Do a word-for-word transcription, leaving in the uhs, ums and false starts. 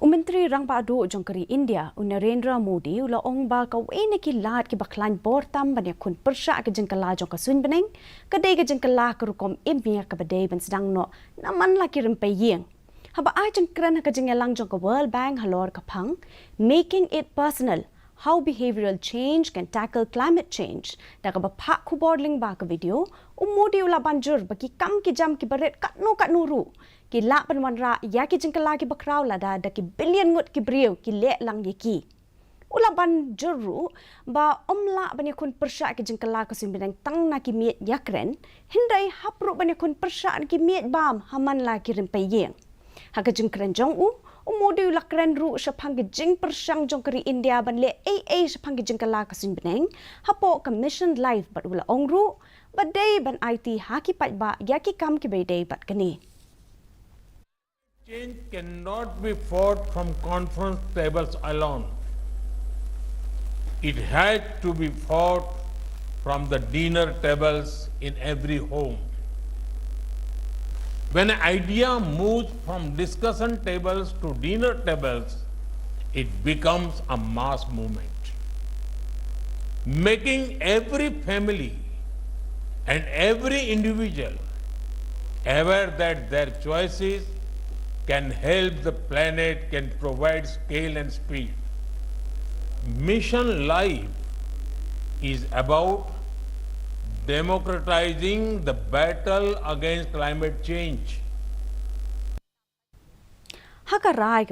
U Myntri Rangbah Duh jong ka ri India, u Narendra Modi, u la ong ba kawei na ki lad kiba khlaiñ bor tam ban ïakhun pyrshah ka jingkylla jong ka suiñ bneng ka dei ka jingkylla ka rukom im nia kaba dei ban sdang noh na man la ki rympei ïing. Haba ai jingkren ha ka jingïalang jong ka World Bank halor ka phang Making It Personal: How Behavioral Change Can Tackle Climate Change, da kaba phah khubor lyngba ka video, u Modi u la ban jur ba ki kam ki jam kiba rit katno katno ruh ki lah ban wanrah ïa ki jingkylla kiba khraw lada da ki billion ngut ki briew ki leh lang ïa ki. U la ban jur ruh ba ym lah ban ïakhun pyrshah ki jingkylla ka suiñ bneng tang na ki miej ïakren, hynrei hap ruh ban ïakhun pyrshah na ki miej bam ha man la ki rympei ïing. Ha ka jingkren jong u, u Modi u la kren ruh shaphang ka jingpyrshang jong ka ri India ban leh ei ei shaphang ka jingkylla ka suiñ bneng hapoh ka Mission Life, bad u la ong ruh ba dei ban aiti ha ki paidbah ïa ki kam kiba ïadei bad kane. Change cannot be fought from conference tables alone. It has to be fought from the dinner tables in every home. When an idea moves from discussion tables to dinner tables, it becomes a mass movement, making every family and every individual aware that their choices can help the planet, can provide scale and speed. Mission Life is about democratizing the battle against climate change. Ha ka rai